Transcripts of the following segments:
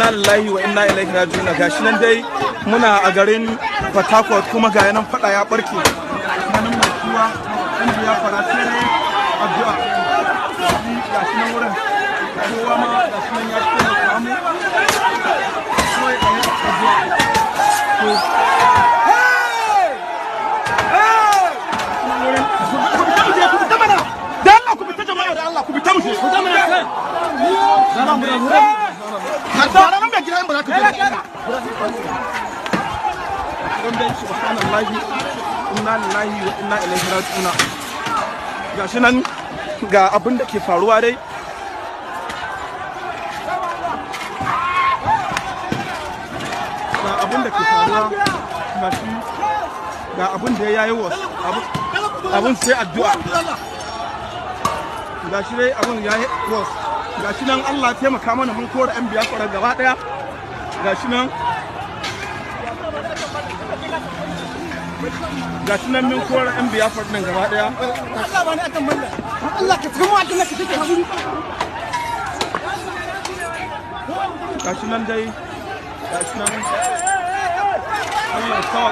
Inna lillahi wa inna ilaihi raji'un. Gashi nan dai muna a garin Port Harcourt, kuma ga nan fada ya barke tsakanin makuwa ɗan Biafra. Sai dai addu'a. Gashi nan wurin kowa ma gashi nan ya taimaka mu kawai a yi addu'a. To, nan wurin ku fita mu je, ku fita mana da Allah, ku fita jama'a, da Allah ku fita mu je, ku fita mana. Ka nan mai gida in ba za ka je ba. Don dai subhanallahi, inna lillahi wa inna ilaihi raji'un. Gashi nan ga abin da ke faruwa dai. Ga abin da ke faruwa, gashi ga abin da ya yi wasu abin sai addu'a. Gashi dai abin ya yi wasu. Gashi nan Allah ya taimaka mana, mun kora 'yan Biafra gaba daya. Gashi nan, gashi nan mun kora 'yan Biafra nan gaba daya. Allah ba ni akan mallan. Allah ka tsimo Allah ka take hakuri. Gashi nan dai, gashi nan, Allah ya sawa.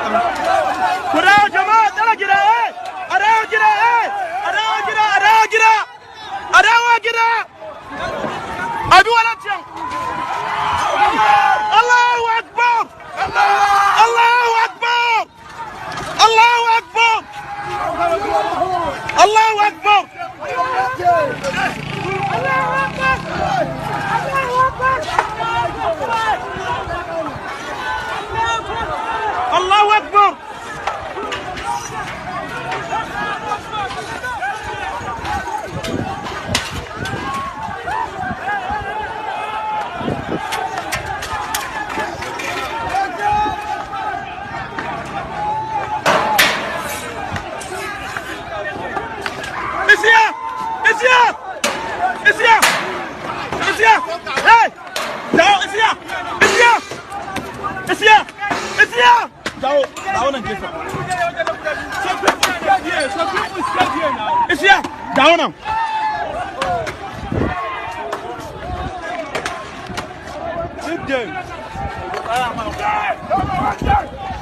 Ku dawo jama'a, tsara gida, eh, a dawo gida, eh, a dawo gida, a dawo gida, a dawo gida, a bi wadancan. Allahu akbar, Allahu akbar, Allahu akbar, Allahu akbar, Allahu akbar, Allahu akbar, Allahu akbar. Isiya! Isiya! Isiya! Isiya! Hey! Dawo, Isiya! Isiya! Isiya! Isiya! Dawo, dawo nan gefen. Some people stay here. Some people stay here now. Isiya! Dawo nan. Leave them.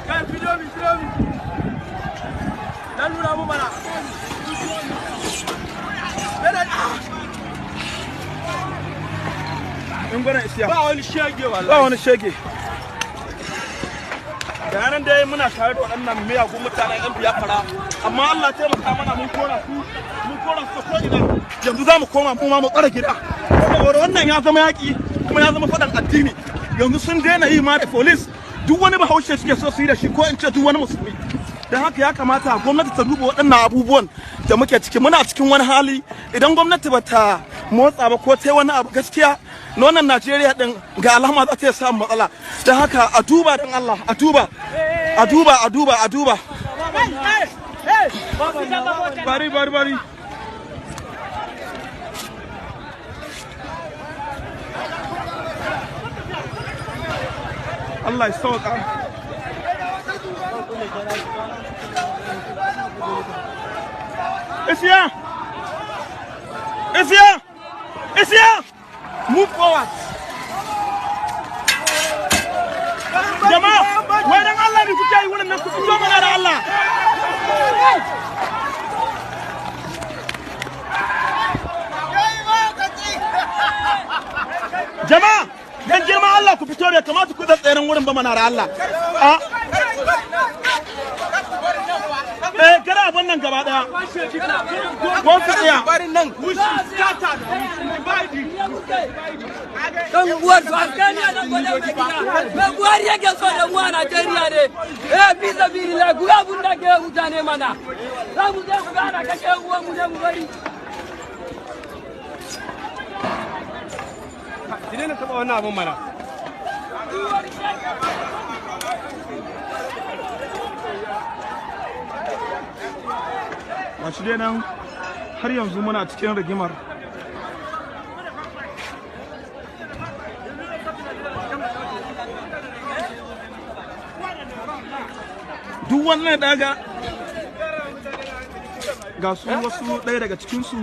Guys, video me, video me. Dan nuna mu mana. In gwana Isiya. Ba wani shege wallahi. Ba wani shege. Da nan dai muna tare da waɗannan miyagun mutanen 'yan Biafra, amma Allah taimaka mana, mun kora su, mun kora su ko ina. Yanzu za mu koma mu ma mu tsara gida, saboda wannan ya zama yaƙi kuma ya zama faɗan addini. Yanzu sun daina yi ma da police, duk wani Bahaushe suke so su yi da shi, ko in ce duk wani musulmi. Don haka ya kamata gwamnati ta duba waɗannan abubuwan da muke ciki. Muna cikin wani hali. Idan gwamnati ba ta motsa ba ko ta yi wani abu, gaskiya na wannan Najeriya din ga alama za ta iya samun matsala. Don haka a duba, don Allah a duba, a duba, a duba, a duba. Bari, bari, bari. Allah ya sauka. Isiya! Isiya! Isiya! Move forward. Jama'a, wai dan Allah ne kuke yi wannan? Ku fito mana da Allah. Jama'a, dan girman Allah ku fito, bai kamata ku tseren wurin ba mana da Allah. A eh, kada abun nan gaba daya. Ko su tsaya. Dan uwar su askani a nan gwada mai gida. Mai Buhari yake so da mu a Najeriya ne. Eh, fi sabilillah, ku abun da ke mutane mana. Za mu je mu gana kashe uwan mu ne mu bari. Ki daina taɓa wannan abun mana. Gashi dai nan har yanzu muna cikin rigimar. Duk wannan daga ga su wasu ɗaya daga cikinsu.